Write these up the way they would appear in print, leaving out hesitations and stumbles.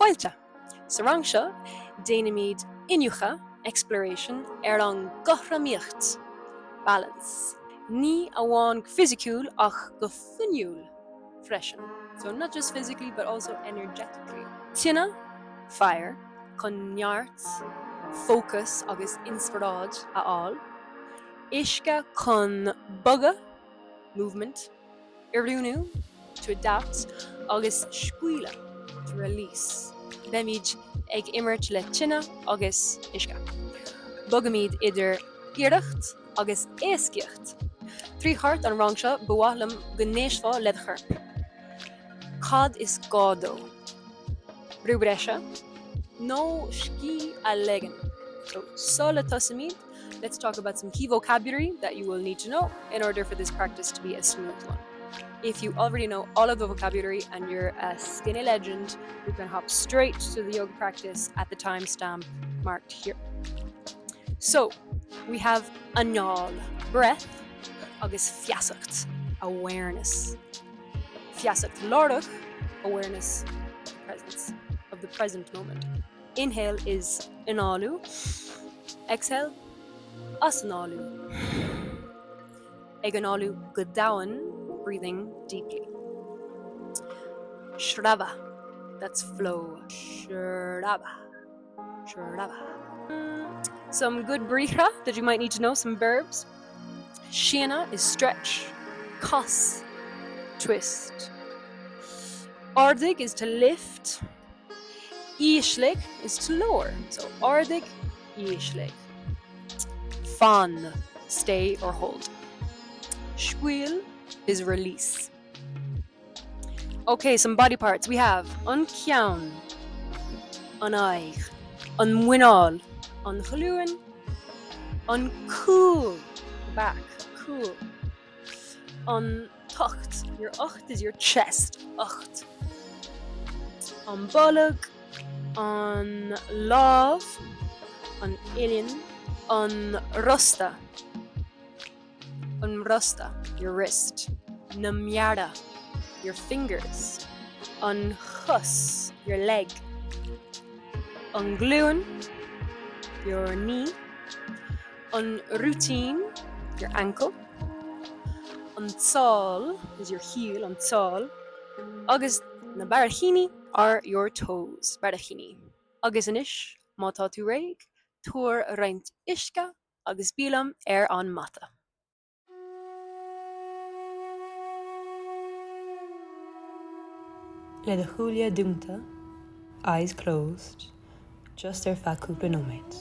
Fáilte! Sa rang seo, déanaimid iniúchadh, exploration, ar an gcothromaíocht, balance, ní amháin go fisiciúil ach go fuinniúil freisin, so not just physically but also energetically. Tine, fire, chun neart, fócas agus inspioráid a fháil. Uisce chun bogadh, movement. oiriúnú, to adapt, agus scaoileadh, to release. Beimid ag imirt le tine agus uisce. Bogaimid idir iarracht agus éascaíocht. Trí thart an rang seo, ba mhaith liom go n-éistfeá le do chorp. Cad is gá dó? Brú breise nó scíth a ligean? So, sula dtosaímid, Let's talk about some key vocabulary that you will need to know in order for this practice to be a smooth one. If you already know all of the vocabulary and you're a skinny legend, you can hop straight to the yoga practice at the timestamp marked here. So, we have anáil, breath, agus feasacht, awareness. Feasacht láithreach, awareness, presence, of the present moment. Inhale is análú. Exhale, easanálú. Ag análú go domhain, breathing deeply. Sreabhadh, that's flow. Sreabhadh, sreabhadh. Some good briathra that you might need to know, some verbs. Síneadh is stretch. Cas, twist. Ardaigh is to lift. Ísligh is to lower, so ardaigh, ísligh. Fan, stay or hold. Scaoil is release. Okay, some body parts. We have an ceann, an aghaidh, an muineál, an ghlúin, an cúl, back, cúl. An t-ucht, your ucht is your chest, ucht. An bolg, an lámh, an uillinn, an rosta, an rosta, your wrist. Na meara, your fingers. An chos, your leg. An ghlúin, your knee. An rúitín, your ankle. An tsáil is your heel, an tsáil. Agus na barraicíní are your toes, barraicíní. Agus anois, má tá tú réidh, tabhair roinnt uisce agus bí liom ar an mata. Le do shúile dúnta, eyes closed, just ar feadh cúpla nóiméad.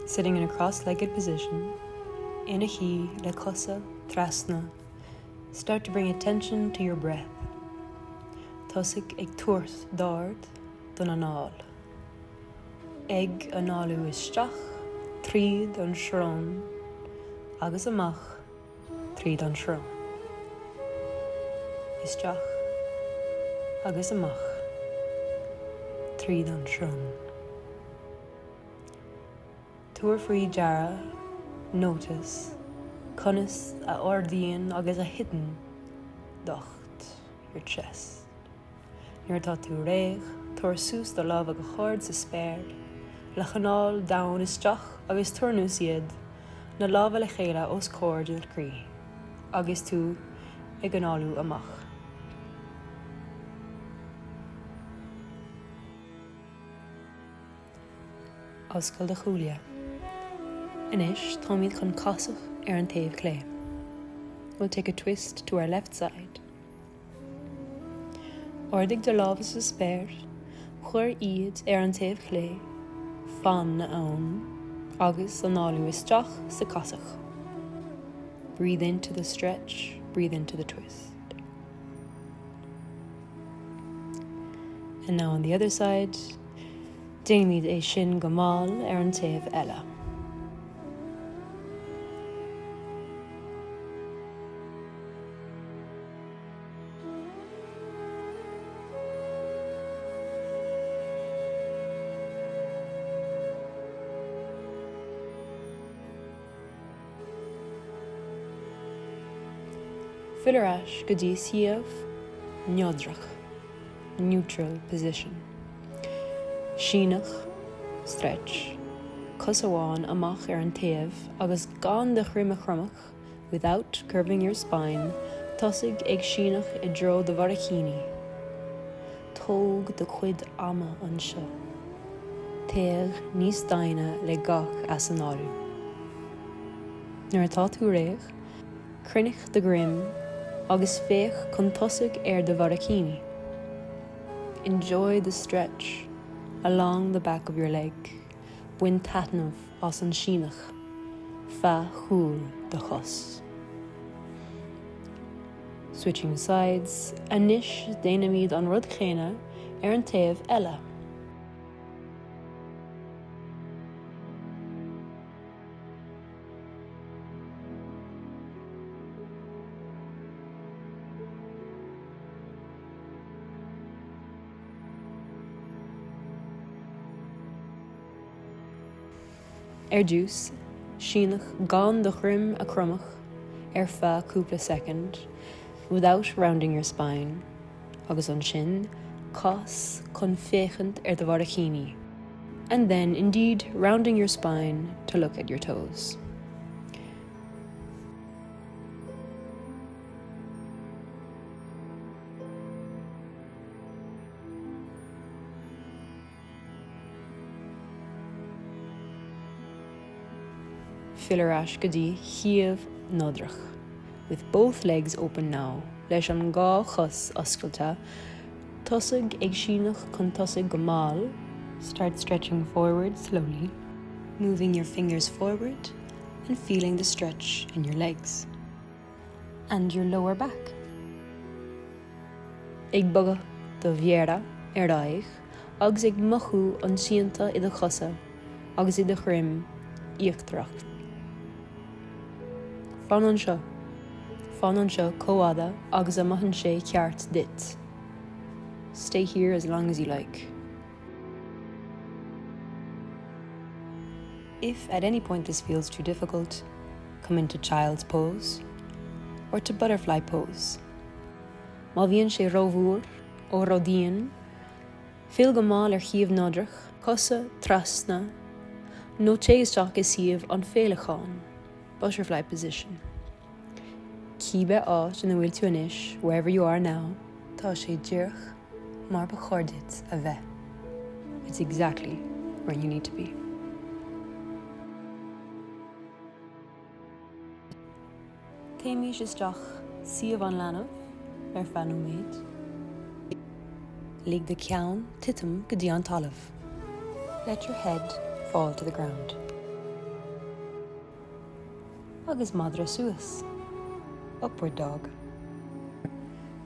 Sitting in a cross-legged position, ina shuí le cosa trasna, start to bring attention to your breath. Tosaigh ag tabhairt d'aird don anáil. Ag análú isteach tríd an srón agus amach tríd an srón. Isteach agus amach tríd an srón. Tabhair faoi deara, notice, conas a ardaíonn agus a thiteann d'ucht, your chest. Nuair atá tú réidh, tabhair suas do lámha go hard sa spéir, le hanáil domhain isteach agus tabhair anuas iad, na lámha le chéile os comhair do chroí, agus tú ag análú amach. Oscail do shúile. Anois táimid chun casadh ar an taobh clé. We'll take a twist to our left side. Ardaigh do lámha sa spéir, cuir iad ar an taobh clé, fan ann, agus análú isteach sa chasadh. Breathe into the stretch, breathe into the twist. And now on the other side, déanaimid é sin go mall ar an taobh eile. Fill ar ais go dtí suíomh neodrach, neutral position. Síneadh, stretch, cos amháin amach ar an taobh agus gan do dhroim a chromadh, without curving your spine, tosaigh ag síneadh i dtreo do bharraicíní. Tóg do chuid ama anseo. Téigh níos doimhne le gach easanálú. Nuair atá tú réidh, cruinnigh do dhroim agus féach chun tosaigh ar do bharraicíní. Enjoy the stretch along the back of your leg, bain taitneamh as an síneadh feadh chúl do chos. Switching sides, anois déanaimid an rud céanna ar an taobh eile. Ar dtús, síneadh gan do dhroim a chromadh ar feadh cúpla soicind, without rounding your spine, agus ansin cas chun féachaint ar do bharraicíní, and then indeed rounding your spine to look at your toes. Fill ar ais go dtí shuíomh neodrach. With both legs open now, leis an dhá chos oscailte, tosaigh ag síneadh chun tosaigh go mall, Start stretching forward slowly, moving your fingers forward and feeling the stretch in your legs and your lower back. Ag bogadh do mhéara ar aghaidh agus ag mothú an tsínte i do chosa agus i do dhroim íochtarach. Fan anseo. Fan anseo chomh fhada agus a mothaíonn sé ceart duit. Stay here as long as you like. If at any point this feels too difficult, come into child's pose or to butterfly pose. Má bhíonn sé rómhór nó ródhian, fill go mall ar shuíomh neodrach, cosa trasna, nó téigh isteach i suíomh an féileacáin, butterfly position. Cibé áit ina bhfuil tú anois, wherever you are now, tá sé díreach mar ba chóir duit a bheith, it's exactly where you need to be. Téimis isteach suíomh an leanbh ar feadh nóiméid. Lig do cheann titim go dtí an talamh. Let your head fall to the ground. Agus madra suas. Upward dog.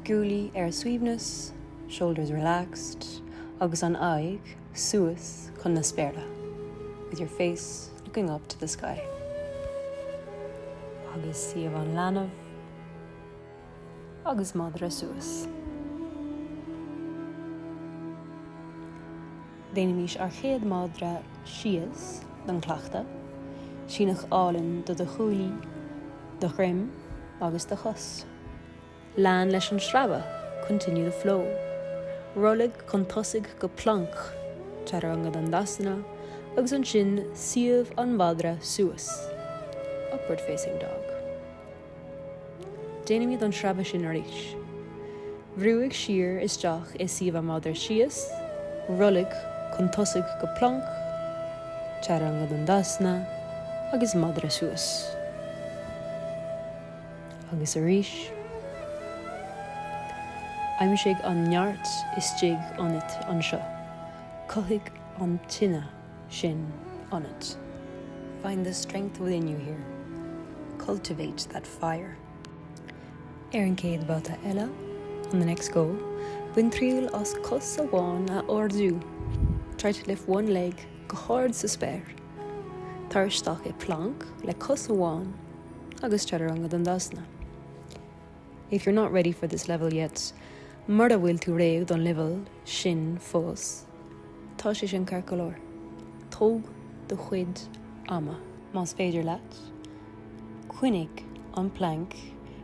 Guaillí ar a suaimhneas, shoulders relaxed, agus an aghaidh suas chun na spéire, with your face looking up to the sky. Agus suíomh an leanbh agus madra suas. Déanaimis ár chéad madra síos don cleachtadh, síneadh álainn do do ghuaillí, do dhroim agus do chos. Lean leis an sreabhadh, continue the flow. Rollaigh chun tosaigh go planc, Chaturanga Dandasana, agus ansin suíomh an mhadra suas, upward facing dog. Déanaimid an sreabhadh sin arís. Brúigh siar isteach i suíomh an mhadra síos, rollaigh chun tosaigh go planc, Chaturanga Dandasana, agus madra suas. Agus arís. Aimsigh an neart istigh ionat anseo. Cothaigh an tine sin ionat. Find the strength within you here. Cultivate that fire. Ar an gcéad bhabhta eile, on the next go, bain triail as cos amháin a ardú. Try to lift one leg go hard sa spéir. Tar isteach i planc le cos amháin agus Chaturanga Dandasana. If you're not ready for this level yet, mura bhfuil tú réidh don leibhéal sin fós, tá sé sin ceart go leor. Tóg do chuid ama. Más féidir leat, coinnigh an planc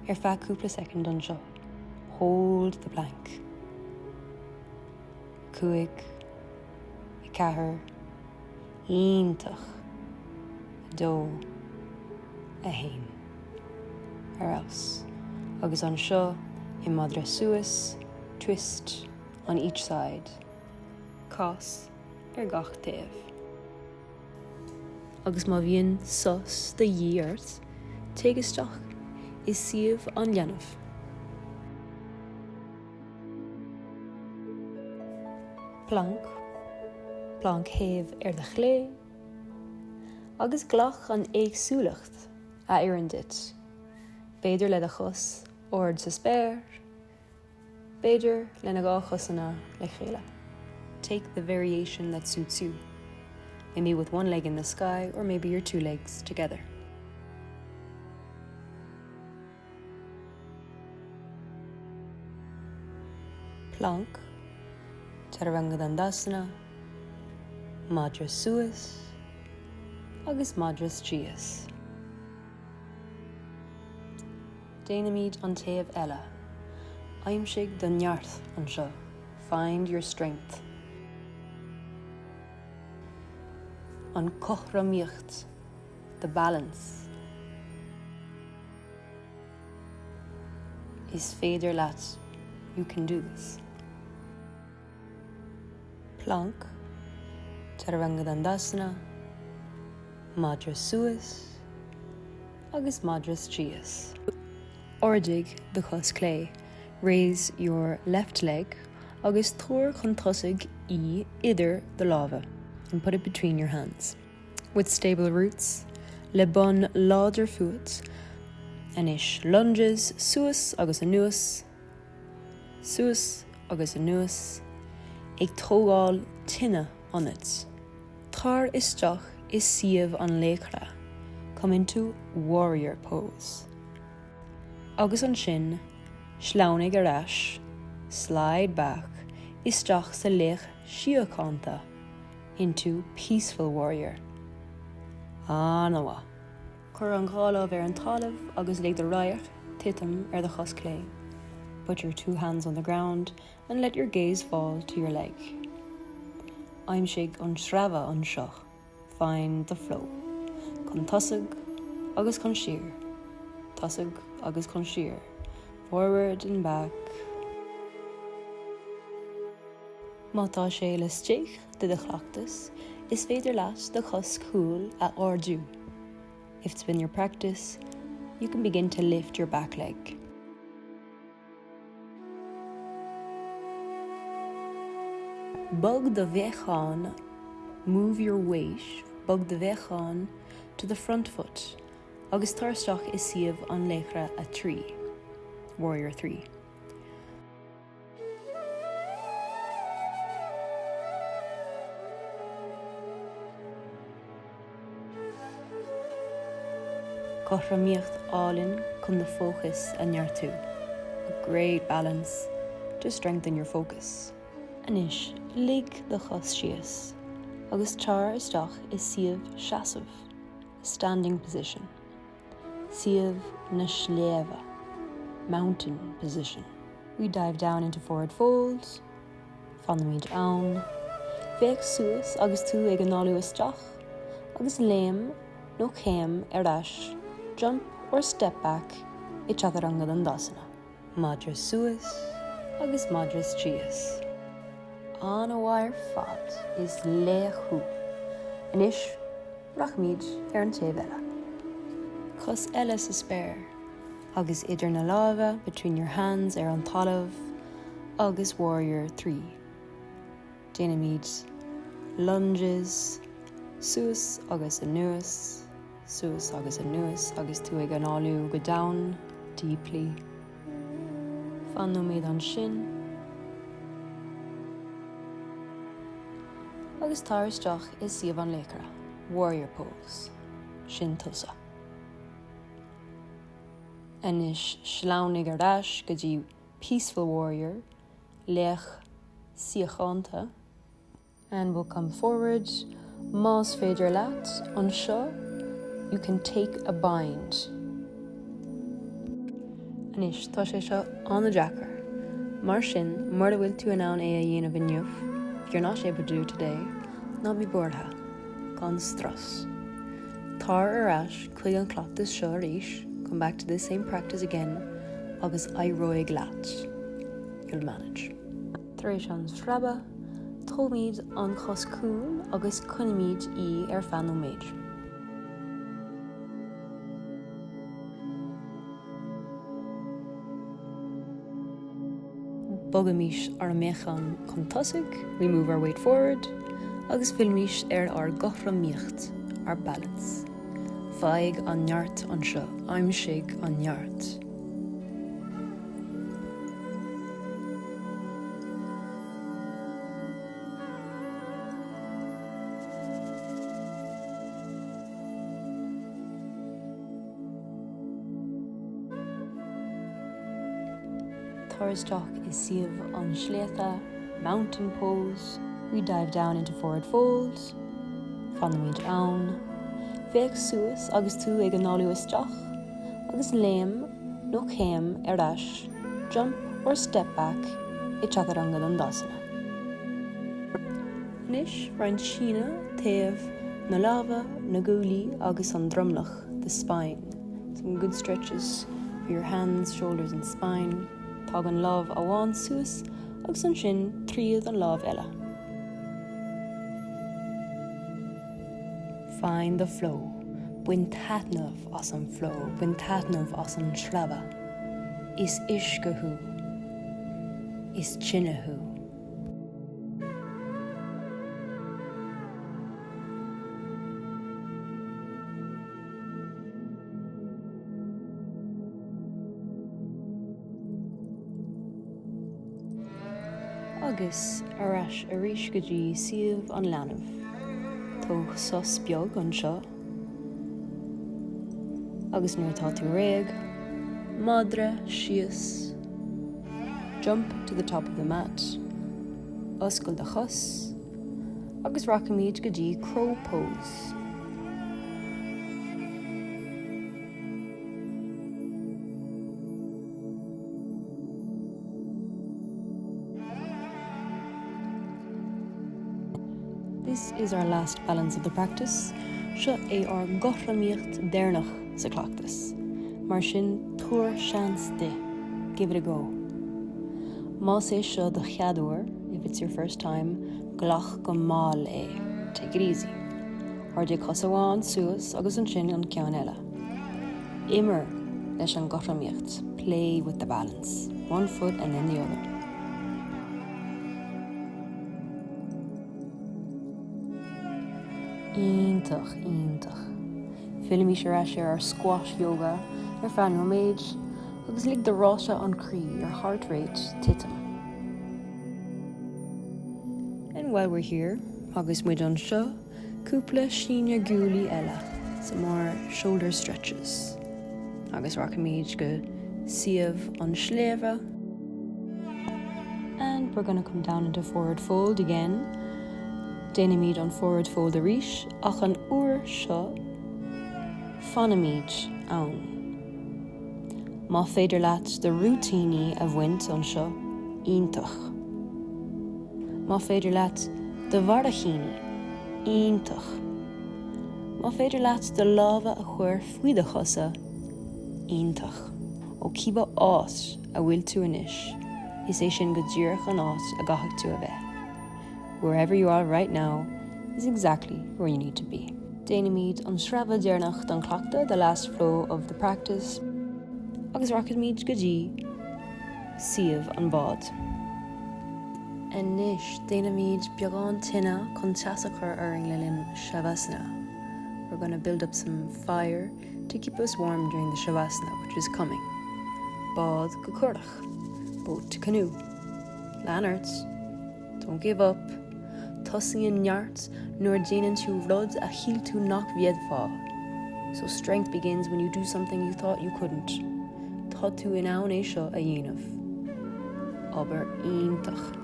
ar feadh cúpla soicind anseo. Hold the plank. 5, 4, Iontach! 2, 1. Ar fheabhas. Agus anseo i madra suas, twist on each side. Cas ar gach taobh. Agus má bhíonn sos de dhíth ort, téigh isteach i suíomh an leanbh. Planc, Planc shéimh ar do chlé, agus glac an éagsúlacht a oireann duit, b'fhéidir le do chos ard sa spéir, B'fhéidir lena dhá chosanna le chéile. Take the variation that suits you. Maybe with one leg in the sky or maybe your two legs together. Planc, Chaturanga Dandasana, Madra suas agus madra síos. Déanaimid an taobh eile. Aimsigh do neart anseo, find your strength. An cothromaíocht, the balance. Is féidir leat, you can do this. Planc, Chaturanga Dandasana, madra suas agus madra síos. Ardaigh do chos clé, raise your left leg, agus tabhair chun tosaigh í idir do lámha, and put it between your hands. With stable roots, le bun láidir fút. Anois lunges suas agus anuas. Suas agus anuas, ag tógáil tine ionat. Tar isteach i suíomh an laochra, come into warrior pose. Agus ansin, sleamhnaigh ar ais, slide back, isteach sa laoch síochánta, into peaceful warrior. An-mhaith. Cuir an dhá lámh ar an talamh agus lig do radharc titim ar do chos clé. Put your two hands on the ground and let your gaze fall to your leg. Aimsigh an sreabhadh anseo, find the flow. Chun tosaigh agus chun siar, tosaigh agus chun siar, forward and back. Má tá sé laistigh de do chleachtas, is féidir leat do chos chúil a ardú. If it's been your practice, you can begin to lift your back leg. Bog do mheáchan, move your weight, bog do mheáchan to the front foot agus tar isteach i suíomh an laochra 3, warrior 3. Cothromaíocht álainn chun do fócas a neartú. A great balance to strengthen your focus. Anois lig do chos síos agus tar isteach i suíomh seasaimh, standing position. Suíomh na sléibhe, mountain position. We dive down into forward fold, fanaimid ann, féach suas agus tú ag análú isteach, agus léim nó céim ar ais, jump or step back, i Chaturanga Dandasana. Madra suas agus madra síos. An-mhaith ar fad, is laoch thú. Anois rachaimid ar an taobh eile. Cos eile sa spéir agus idir na lámha, between your hands, ar an talamh agus warrior 3. Déanaimid lunges suas agus anuas. Suas agus anuas agus tú ag análú go domhain, deeply. Fan nóiméad ansin. Agus tar isteach i suíomh an laochra, warrior pose. Sin tusa. Anois sleamhnaigh ar ais go dtí peaceful warrior, laoch síochánta. And we'll come forward, más féidir leat, anseo, you can take a bind. Anois, tá sé seo an-deacair. Mar sin, mura bhfuil tú in ann é a dhéanamh inniu, if you're not able to do it today, Ná bí buartha. Gan strus. Tar ar ais chuig an chleachtas seo arís, come back to this same practice again, agus éireoidh leat. You'll manage. Tar éis an sreabhadh, tógaimid an chos cúil agus coinnímid í ar feadh nóiméid. Bogaimis ár meáchan chun tosaigh, we move our weight forward, agus fillimis ar ár gcothromaíocht, our balance. Faigh an neart anseo, aimsigh an neart. Tar isteach i suíomh an tsléibhe, Mountain Pose. We dive down into forward fold. Fanaimid ann. Féach suas agus tú ag análú isteach agus léim nó céim ar ais, jump or step back, i Chaturanga Dandasana. Anois roinnt síneadh taobh na lámha, na guaillí agus an dromlach, the spine. Some good stretches for your hands, shoulders and spine. Tagann lámh amháin suas agus ansin tríd an lámh eile. Find the flow. Bain taitneamh as an flow, bain taitneamh as an sreabhadh. Is uisce thú. Is tine thú. Agus ar ais arís go dtí suíomh an leanbh. Tóg sos beag anseo. Agus nuair atá tú réidh, madra síos. Jump to the top of the mat. Oscail do chos. Agus rachaimid go dtí Crow Pose. This is our last balance of the practice. Seo é ár gcothromaíocht deireanach sa chleachtas. Mar sin, tabhair seans di. Give it a go. Más é seo do chéad uair, if it's your first time, glac go mall é. Take it easy. Ardaigh cos amháin suas agus ansin an ceann eile. Imir leis an gcothromaíocht, play with the balance, one foot and then the other. Iontach, iontach. Fillimis ar ais ar ár squat yoga ar feadh nóiméid agus lig do ráta an chroí, your heart rate, titim. And while we're here, agus muid anseo, cúpla síneadh guaillí eile, some more shoulder stretches. Agus rachaimid go suíomh an tsléibhe. And we're gonna come down into forward fold again. Déanaimid an forward fold arís ach an uair seo fanaimid ann. Má féidir leat do rúitíní a bhaint anseo, iontach. Má féidir leat do bharraicíní, iontach. Má féidir leat do lámha a chur faoi do chosa, iontach. Ó cibé áit a bhfuil tú anois, is é sin go díreach an áit a gcaithfidh tú a bheith. Wherever you are right now is exactly where you need to be. Déanaimid an sreabhadh deireanach don chleachtadh, the last flow of the practice, agus rachaimid go dtí suíomh an bháid. Anois, déanaimid beagán tine chun teas a chur orainn le linn Shavasana. We're gonna build up some fire to keep us warm during the Shavasana, which is coming. Bád go curach. Boat to canoe. Lean ort. Don't give up. Tosaíonn neart nuair a déanann tú rud a shíl tú nach bhféadfá. So strength begins when you do something you thought you couldn't. Tá tú in ann é seo a dhéanamh. Obair iontach.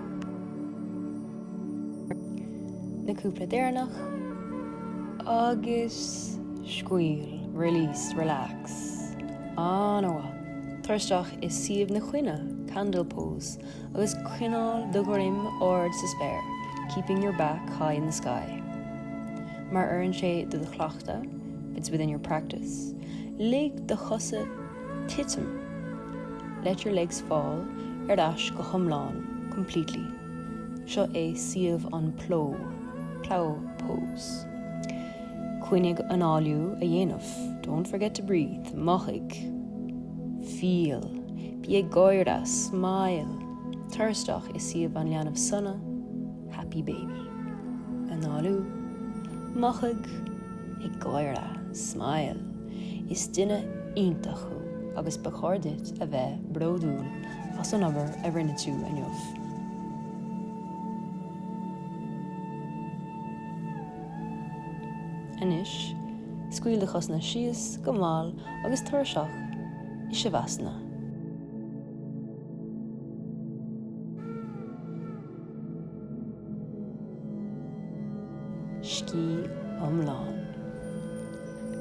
Na cúpla deireanach. Agus scaoil, release, relax. An-mhaith. Tar isteach i suíomh na coinne, candle pose. Agus coinneáil do dhroim ard sa spéir, keeping your back high in the sky. Má oireann sé do do chleachtadh, if it's within your practice, lig do chosa titim, let your legs fall, ar ais go hiomlán, completely. Seo é suíomh an pló, plough pose. Coinnigh análú a dhéanamh, don't forget to breathe, mothaigh, feel, bí ag gáire, smile, tar isteach i suíomh an leanbh sona, happy baby. Análú, mothaigh, ag gáire, smile. Is duine iontach thú agus ba chóir duit a bheith bródúil as an obair a rinne tú inniu. Anois, scaoil do chosanna síos go mall agus tar isteach i Shavasana. Scíth iomlán.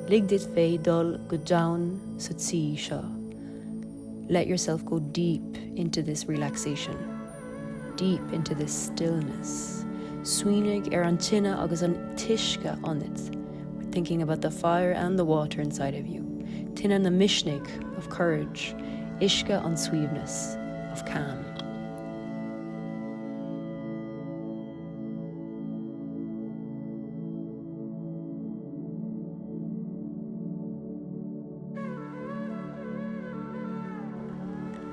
Lig duit féin dul go domhain sa tsuí seo. Let yourself go deep into this relaxation, deep into this stillness. Smaoinigh ar an tine agus an t-uisce ionat, thinking about the fire and the water inside of you. Tine na misnigh, of courage, uisce an suaimhnis, of calm.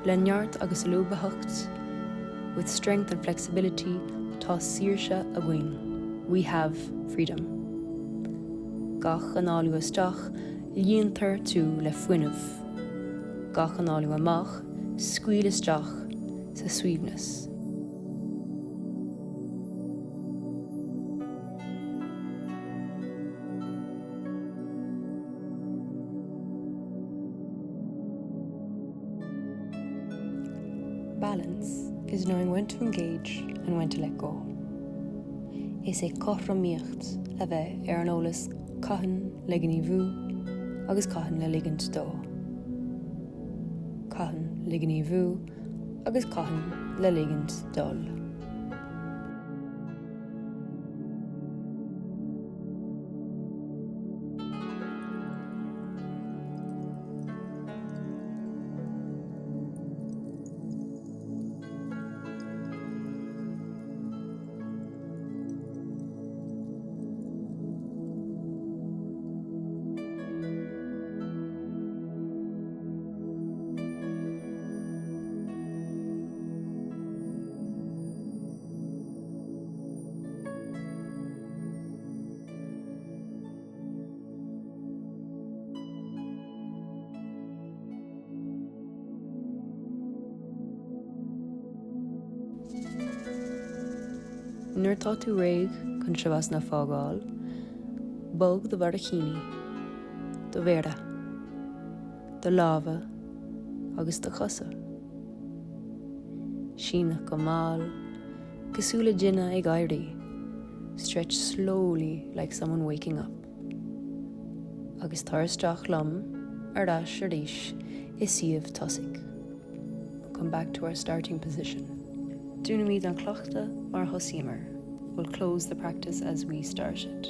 Le neart agus lúbthacht, with strength and flexibility, tá saoirse againn, we have freedom. Gach análú isteach, líontar tú le fuinneamh. Gach análú amach, scaoil isteach sa suaimhneas. Balance is knowing when to engage and when to let go. Is é cothromaíocht a bheith ar an eolas cathain le gníomhú agus cathain le ligint dó. Cathain le gníomhú agus cathain le ligint dul. Nuair atá tú réidh chun Shavasana a fágáil, bog do bharraicíní, do mhéara, do lámha agus do chosa. Sínigh go mall, cosúil le duine ag éirí, stretch slowly like someone waking up. Agus tar isteach liom ar ais arís i suíomh tosaigh. Come back to our starting position. Dúnaimid an cleachtadh mar a thosaíomar, we'll close the practice as we started.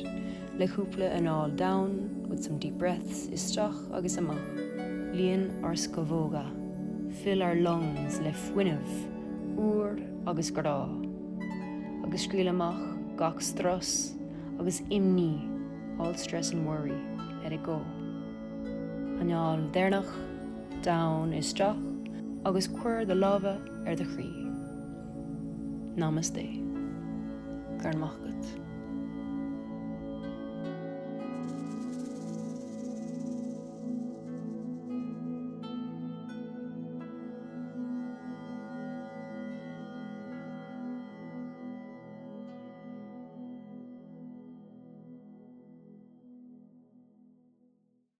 Le cúpla anáil domhain, with some deep breaths, isteach agus amach. Líon ár scamhóga, fill our lungs, le fuinneamh úr agus grá, agus scaoil amach gach strus agus imní, all stress and worry, let it go. Anáil dheireanach, domhain isteach agus cuir do lámha ar do chroí. Namaste. Go raibh maith agat.